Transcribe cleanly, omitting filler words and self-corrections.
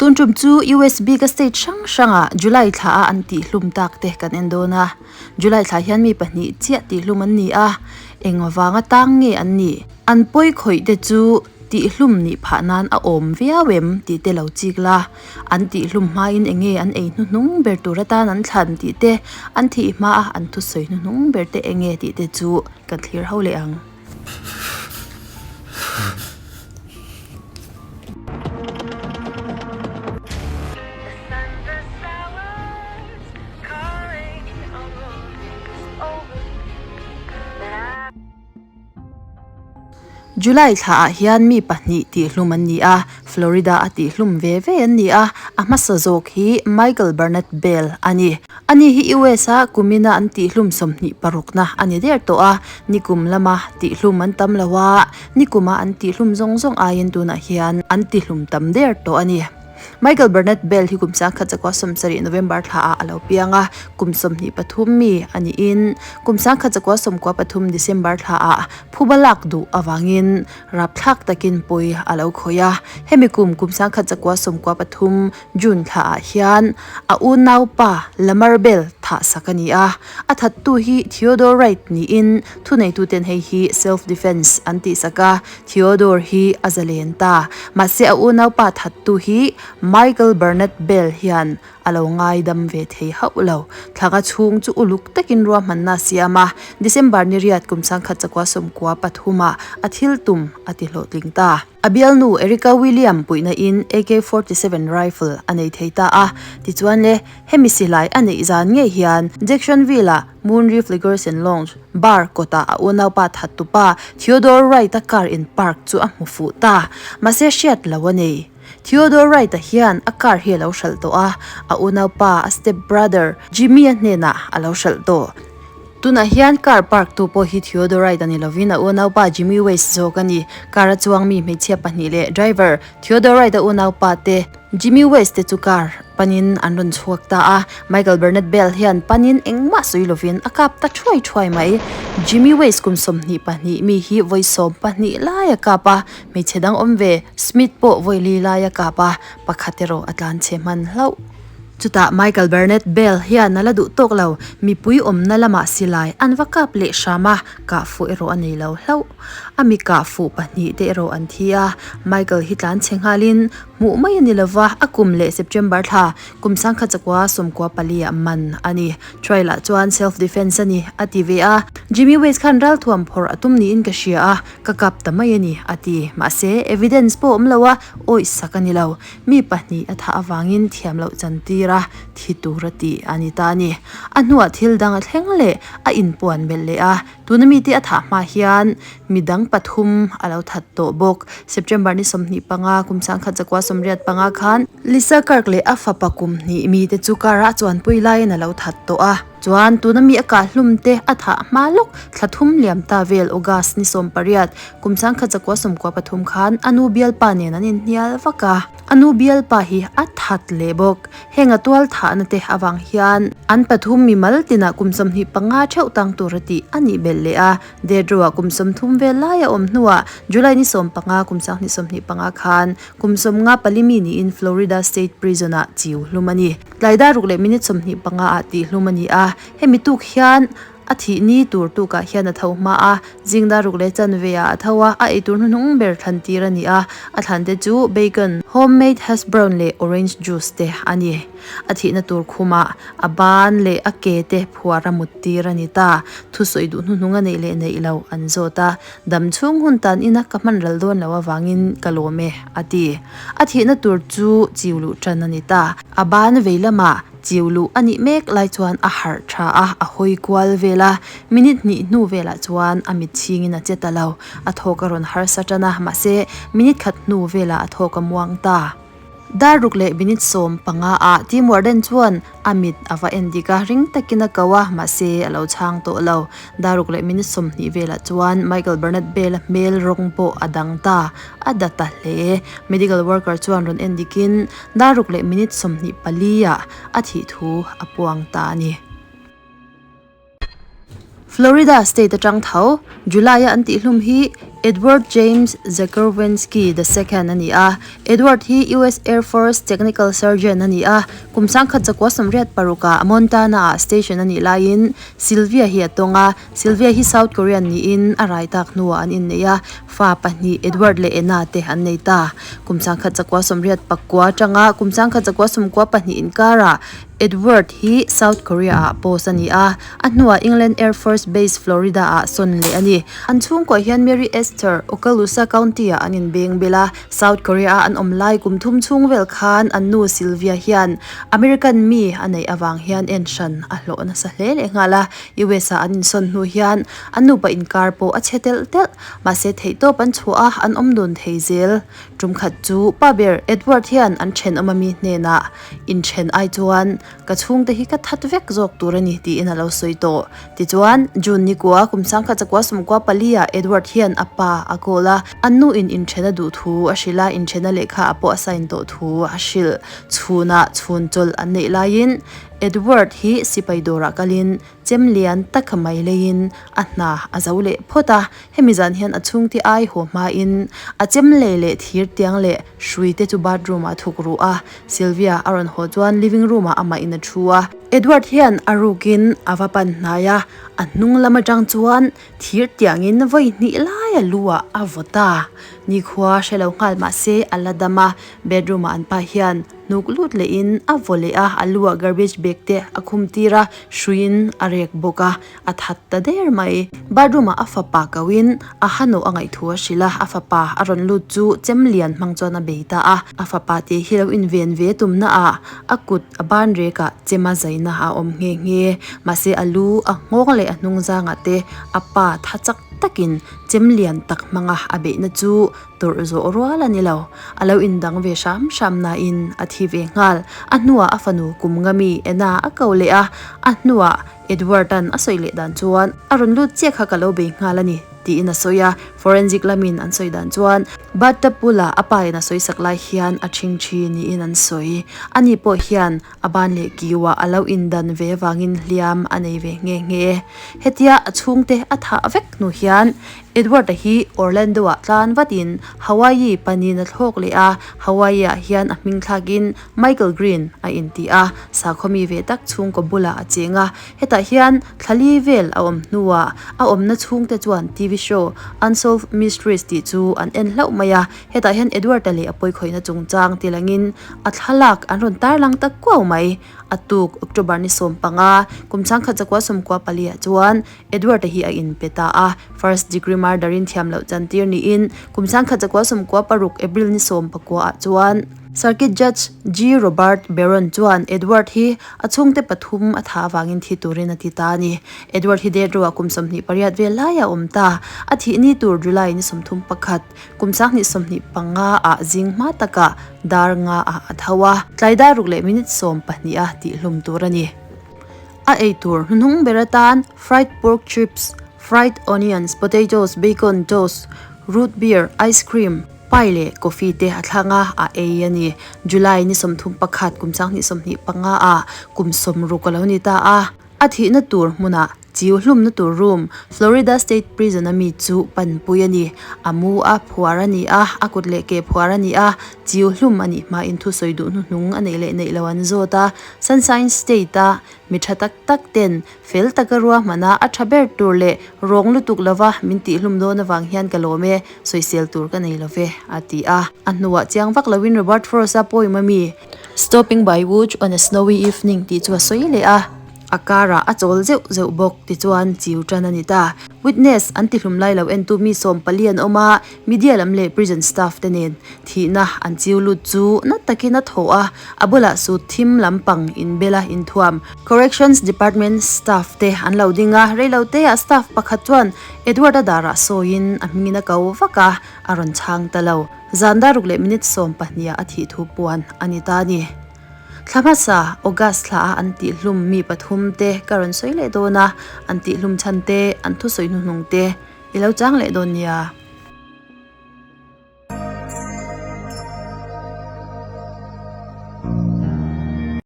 Tun tum chu US bik a state hrang hrangah July thla a an tihhlum tak te kan en dawn a. July thla hian mi pahnih chiah tihhlum an ni a, eng vanga tang nge an nih? An pawi khawih te chu tihhlum nih phah nan a awm viau em tih te lo chik la. An tihhlum hmain eng nge an ei hnuhnung ber tur atan an thlan tih te, an thih hmaa an thusawi hnuhnung ber te eng nge tih te chu kan thlir ho leh ang. July thlaah hian mi pahnih tihhlum an ni a, Florida a tihhlum ve ve an ni a, a hmasa zawk hi Michael Burnett Bell a ni. Ani hi US a kumina an tihhlum 26na a ni der tawh a, nikum lama tihhlum an tam lo a, nikuma an tihhlum zawng zawng aiin tunah hian an tihlum tam der tawh a ni. Michael Burnett Bell hi kum 1970 November thlaah a lo piang a, kum 23 mi a niin kum 1993 December thlaah phuba lak duh avangin rapthlak takin pawi a lo khawih a. Hemi kum kum 1993 June thlaah hian a unaupa Lamar Bell thah sak a ni a, a thattu hi Theodore Wright niin thuneituten hei hi self defense an tihsak a. Theodore hi a zalen ta. Mahse a unaupa thattu hi Michael Burnett Bell hian a lo ngaidam ve thei hauh lo. Thlanga chhung chu uluk takin ruahmanna a siam a, December ni riat kum 1993 ah a thil tum a ti hlawhtling ta. A bialnu Erica William puihna in AK 47 rifle a nei thei ta a, tichuan le hemi silai a neih zan ngei hian Jacksonville ah Moon Reef Liquors and Lounge bar kawtah a unaupa thattupa Theodore Wright-a car in park chu a hmu fuh ta. Mahse hriat lo a nei. Theodore Wright-a hian a car hi a lo hralh tawh a, a unaupa, a step brother, Jimmy-a hnenah a lo hralh tawh. Tunah hian car park tu pawh hi Theodore Wright-a ni lovin a unaupa Jimmy Waste zawk a ni. Car a chuang mi hmeichhia pahnih leh driver Theodore Wright-a unaupa te, Jimmy West te chu car panin an rawn chhuak ta a, Michael Burnett Bell hian panin engmah sawi lovin a kap ta thuai thuai mai. Jimmy West kum 22 mi hi vawi 12 lai a kap a, hmeichhe dang awm ve Smith pawh vawi li lai a kap a, pakhat erawh a tlan chhe hman hlauh. Chutah Michael Burnett Bell hian a la duh tawk lo, mipui awmna lamah silai an va kap leh hram a, kah fuh erawh a nei lo hlauh. A mi kah fuh pahnih te erawh an thi a, Michael hi tlan chhe nghalin Hmuh mai a ni lova, a kum leh September thla kum 1994 ah man a ni. Trial ah chuan self defence a ni, a ti ve a. Jimmy Waste khan ralthuam phawrh a tum niin ka hria a, ka kap ta mai a ni, a ti. Mahse, evidence pawh awm lo a, awih sak a ni lo. Mi pahnih a thah avangin thiam loh chan tir a, thi tur a ti a ni ta a ni. A hnuah thil dang a thleng leh a inpuan belh leh a. Tuna mite a thah hma hian midang pathum a lo that tawh bawk. September ni 25, kum 1985 khan Lisa Kirk leh a fapa kum hnih mite chu car a chuanpui laiin a lo that tawh a. Chuan tuna mi a kah hlum te a thah hma lawk thla thum liam ta vel August ni 18, kum 1993 khan a nu bialpa nen an inhnial vak a. A nu bialpa hi a that leh bawk. Heng a tual thahna te avang hian an pathum mi mal tinah kum 25 theuh tang tur a tih a nih belh leh a. Dead Row-ah kum 30 vel lai a awm hnuah July ni 15 kum 2025 khan kum 54 mi niin Florida State Prison-ah chiu hlum a ni. Tlai dar ruk leh minute 25 ah tih hlum a ni a. Hemi tuk hian A thih ni tur tukah hian a tho hma a, zingdar ruk leh chanve ah a tho a, a eitur hnuhnung ber thlan tir a ni a, a thlan te chu bacon, homemade hash brown leh orange juice te a ni. A thihna tur khumah a ban leh a ke te phuar a mut tir a ni ta. Thusawi duh hnuhnung a neih leh neih lo an zawt a, dam chhung hun tan ina ka hman ral dawn lo avangin ka lawm e, a ti. A thihna tur chu chiu luh tan a ni ta. A ban vei lamah Chiu luh a nih mek lai chuan a harh tha a, a hawi kual vel a. Minute hnih hnu velah chuan a mit chhingin a che ta lo. A thawk a rawn harsa tan a, mahse minute khat hnu velah a thawk a muang ta. Dar ruk leh minute 15 ah team warden chuan a mit a va en dik a, ring takin a ko a, mahse a lo chhang tawh lo. Dar ruk leh minute 20 velah chuan Michael Burnett Bell-a hmel rawng pawh a dang ta, a da ta hle. Medical worker chuan rawn en dikin Dar ruk leh minute 24 ah a thih thu a puang ta a ni. Florida state atang tho July a an tihhlum hi Edward James Zakerwensky the Second a ni a. Edward hi US Air Force Technical Sergeant a ni a. Kum 1986 ah Montana ah station a nih laiin Sylvia hi a tawng a. Sylvia hi South Korean niin a rai tak hnuah an inneih a, fa pahnih Edward leh Anna te an nei ta. Kum 1989 atanga kum 1992 inkarah Edward hi South Korea ah post a ni a, a hnuah England Air Force Base Florida ah sawn leh a ni. An chhungkuah hian Mary Esther, Okaloosa County ah an inbeng bel a, South Korea a an awm lai kum thum chhung vel khan an nu Sylvia hian American mi a neih avang hian en hran a hlawh nasa hle leh nghal a. US ah an insawn hnu hian an nupa inkar pawh a chhe telh telh. Mahse theihtawp an chhuah a, an awm dun thei zel. Tum khat chu pa ber Edward hian an thenawm ami hnenah inthen ai chuan ka chhungte hi ka that vek zawk tur a ni tiin a lo sawi tawh. Tichuan, June ni kua kum sangkhat chakua sawmkua pali ah Edward hian a pa a call a, an nu in inthen a duh thu a hrilh a, inthena lehkha a pawh a sign tawh thu a hrilh. Chhunah chhun chawlh an neih laiin Edward hi sipai dawrah kalin chem lian tak mai leiin a hna a zo leh phawt a, hemi zan hian a chhungte ai haw hmain a chem lei leh thir tiang leh hrui te chu bathroom ah a thuk ruh a, Sylvia a rawn haw chuan living room ah amah in a thu a. Edward hian a rukin a va pan hnai a, a hnung lam atang chuan thir tiangin vawi hnih lai a lu ah a vaw ta. Nikhua hre lo nghal mahse a la dam a, bedroom ah an pa hian Hnuk lut lehin a vaw leh a, a lu ah garbage bag te a khum tir a, hruiin a rek bawk a, a that ta der mai. Bathroom ah a fapa kohin a hanawh a ngaih thu a hrilh a, a fapa a rawn lut chu chem lian hmang chuan a bei ta a, a fapa te hi lo inven ve tumna ah a kut a ban rek ah chem a zaina a awm nghe nghe. Mahse a lu a nghawng leh a hnung zangah te a pa tha chak takin chem lian tak hmanga a beihna chu Tawrh zawh rual a ni lo. A lo indang ve hram hram nain a thi ve nghal. A hnuah a fanu kum nga mi Anna a ko leh a, a hnuah Edward-a'n a sawi leh dan chuan a rawn lut chiah kha ka lo bei nghal a ni tiin a sawi a. Forensic lamin an sawi dan chuan bathtub bulah a pa in a sawi sak lai hian a ṭhing ṭhi niin an sawi. Ani pawh hian a ban leh kiuah a lo indan ve vangin hliam a nei ve nghe nghe. Hetia a chhungte a thah vek hnu hian Edward-a hi Orlando-ah tlan vatin Hawaii panin a thlawk leh a, Hawaii-ah hian a hming thlakin Michael Green a inti a, sakhaw mi ve tak chhungkaw bulah a cheng a. Hetah hian thla li vel a awm hnuah a awmna chhungte chuan TV show Unsolved Mysteries tih chu an en hlauh mai a, hetah hian Edward-a leh a pawikhawihna chungchang tilangin a thlalak an rawn tarlang ta kuau mai. A tuk October ni 15, kum 1994 ah chuan Edward-a hi a inpe ta a, first degree murder in thiam loh chantir niin kum 1996 April ni 19 ah chuan Circuit Judge G. Robert Barron chuan Edward hi a chhungte pathum a thah avangin thi turin a ti ta a ni. Edward hi death row-ah kum 28 vel lai a awm ta. A thih ni tur July ni 31, kum 2025 ah zing hma takah dar nga ah a tho a, tlai dar ruk leh minute 12 a tihhlum tur a ni. A eitur hnuhnung ber atan fried pork chips, fried onions, potatoes, bacon, toast, root beer, ice cream, pie leh coffee te a thlang a, a ei a ni. July ni 31 kum 2025 ah kum 60 a lo ni ta a. A thihna tur hmunah chiu hlumna tur room, Florida State Prison a mi chu panpui a ni. A mu a phuar a ni a, a kut leh ke phuar a ni a, chiu hlum a nih hmain thusawi duh hnuhnung a neih leh neih lo an zawt a. Sunshine State-a mi tha tak tak ten fel taka ruahmana a tha ber tur leh rawng lutuk lova min tihhlum dawn avang hian ka lawm e, sawisel tur ka nei lo ve, a ti a. A hnuah chiang vak loin Robert Frost-a poem a mi, Stopping by Woods on a Snowy Evening tih chu a sawi leh a. A karah a chawl zeuh zeuh bawk tichuan chiu tan a ni ta. Witness an tihlum lai lo entu mi 14 an awm a, media lam leh prison staff te nen thihna an chiu lut chu na takin a thaw a, a bulah suit thim lampang inbela inthuam. Corrections department staff te an lo ding a, reilote ah staff pakhat chuan Edward-a darah sawiin a hmingin a ko vak a, a rawn chhang ta lo. Zan daruk leh minute 12 ah a thih thu puan a ni ta a ni. Thla hmasa, August thla a an tihhlum mi pathum te ka rawn sawi leh dawn a, an tihhlum chhan te, an thusawi hnuhnung te i lo chang leh dawn nia.